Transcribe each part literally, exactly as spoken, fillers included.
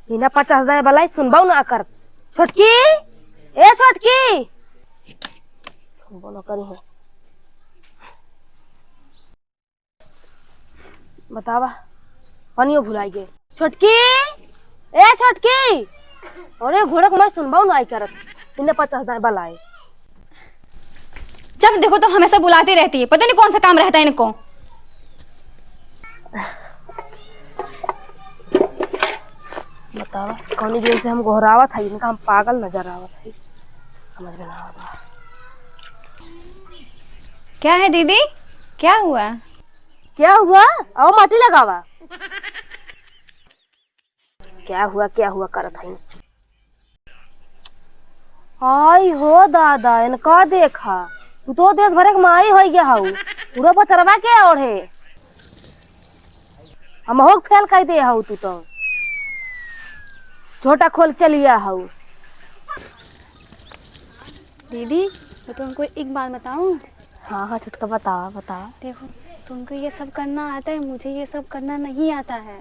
बिना पचास दाएं बलाई सुनबउ ना कर। छोटकी, ए छोटकी, बोलो करी है। बतावा, पानियो भुलाई गए। छोटकी, ए छोटकी, अरे घोड़ा को मैं सुनबउ ना आई करत। बिना पचास दाएं बलाई। जब देखो तो हमेशा बुलाती रहती है, पता नहीं कौन सा काम रहता है इनको। बतावा, कौनी दिन से हम गोहरावत है, इनका हम पागल नजर आवत है, समझ में ना आवत बा। क्या है दीदी, क्या हुआ? क्या हुआ? आओ माटी लगावा। क्या हुआ, क्या हुआ करत हई? आई हो दादा, इनका देखा, तू तो देश भरे के माई होई गया हऊ, पूरा बचरवा के ओढ़े, हमहू के फेल कर दे हऊ तू तो, झोटा खोल चलिया हऊ। दीदी, मैं तुमको एक बात बताऊं? हाँ, हाँ, छोटका, बतावा, बतावा। देखो, तुमको ये सब करना आता है, मुझे ये सब करना नहीं आता है।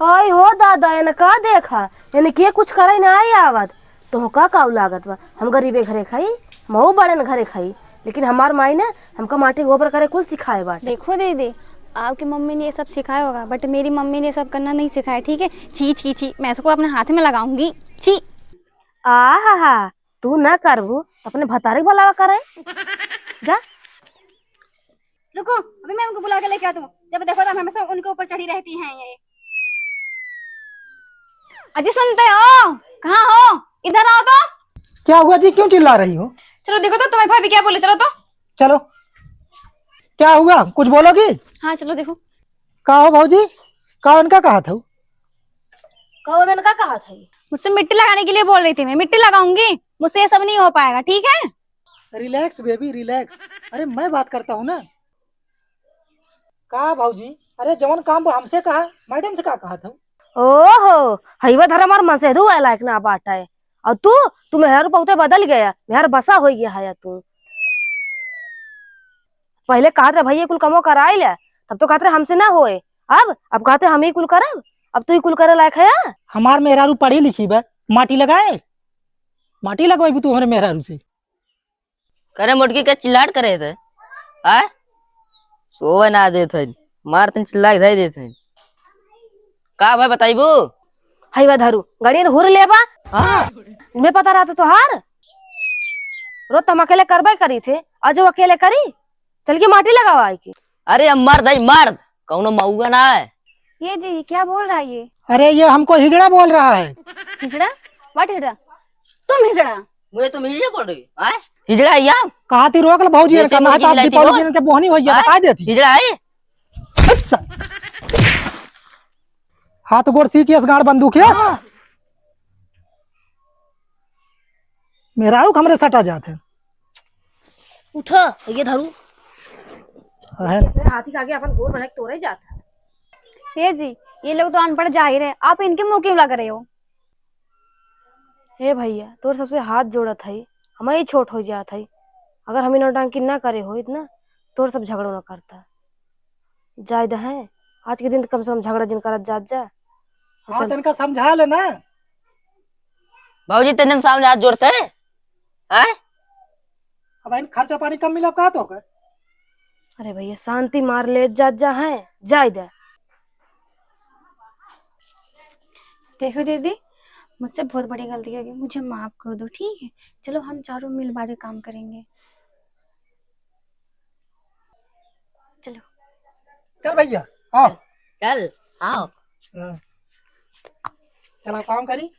हाय हो दादा, इनका देखा, इनके कुछ करे ना आई आवत। तो का काऊ लागत बा? हम गरीबे घरे खाई, मऊ बड़न घरे खाई, लेकिन हमार माई ने हमका माटी गोबर करे कुल सिखाए बाटे। देखो दीदी, आपकी मम्मी ने ये सब सिखाया होगा, but मेरी मम्मी ने ये सब करना नहीं सिखाया, ठीक है? छी, छी, छी, मैं इसको अपने हाथ में लगाऊंगी। छी। आहा, तू ना करबू, अपने भतारे के बुलावा करे। जा। रुको, अभी मैं उनको बुला के लेके आती हूँ। जब देखो तब हमेशा उनके ऊपर चढ़ी रहती हैं ये। अजी सुनते हो? कहाँ हो? इधर आओ तो। क्या हुआ जी, क्यों चिल्ला रही हो? चलो देखो तो तुम्हारी भाभी क्या बोले, चलो तो। चलो, क्या हुआ, कुछ बोलोगी? हाँ चलो देखो। का हो भौजी, का उनका कहा था? कहो, मैंने का कहा था ये? मुझसे मिट्टी लगाने के लिए बोल रही थी मैं, मिट्टी लगाऊंगी, मुझसे ये सब नहीं हो पाएगा, ठीक है? Relax baby, relax। अरे मैं बात करता हूँ ना। का भौजी, अरे जवन काम वो हमसे कहा, मैडम से का कहा था? ओहो, हईवा धर्म और मनसेधु है लायक ना बाटा है। और तू, तू मेहरारू बहुते बदल गया, मेहर बसा हो गया है तू। पहले कहत रहे भैया कुल कमो कराई ले, तब तो कहत रहे हमसे ना होए, अब, अब कहते हम ही कुल करब, अब तू ही कुल करे लायक है। हमार मेहरारू पढ़ी लिखी बा, माटी लगाए, माटी लगवाई तू हमारे मेहरारू से। करे मोटकी के चिल्लाट करे थे, आय? सोवे ना देत है, मार तन चिल्ला के धई देत है। का भाई बताइबू? हईवा धरू, गड़ियन हुर लेबा। हाँ। मैं पता रहता तोहार। रोज तुम अकेले करबे करी थे, आज वो अकेले करी। चल के माटी लगावा आई के। अरे हम मर्द है, मर्द, कौनो मऊगा ना है। ये जी, क्या बोल रहा है ये? अरे ये हमको हिजड़ा बोल रहा है। हिजड़ा? What हिजड़ा? तुम हिजड़ा? मुझे तुम हिजड़ा बोल रही हो, हैं? हिजड़ा है या? कहा थी रोक ले भौजी, जैसे इनका, ना तो आप दीपावली दिन के बोहनी हो जाए, आय? बता देती। हिजड़ा है? अच्छा। हाथ गोड़ सीख यस गाड़ बंदूक यस। हाँ। मेहरारू के हमरे सटा जात है। उठो, ये धरू। अहन। हाथी के आगे अपन गोड़ बढ़ा के तोड़े जात है। हे जी, ये लोग तो अनपढ़ जाहिर है, आप इनके मुंह क्यों लग रहे हो? हे भैया, तोर सबसे हाथ जोड़त हई, हम ही छोट हो जात हई। अगर हम ई नौटंकी ना करे होइत ना, तोर सब झगड़ो ना करता। जाए दे हैं, आज के दिन तो कम से कम झगड़ा जिन करत जात जा। हाँ, चल। तनका समझा ले ना। बाबूजी, तने सामने हाथ जोड़ते हैं? हैं? अब इन खर्चा पानी कम मिला का तो का? अरे भैया, शांति मार ले जात जा हैं, जाए दे। देखो दीदी, मुझसे बहुत बड़ी गलती हो गई, मुझे माफ कर दो, ठीक है? चलो, हम चारों मिल बांट के काम करेंगे। चलो। चल भैया, आओ। चल, आओ। हाँ। चला काम करी।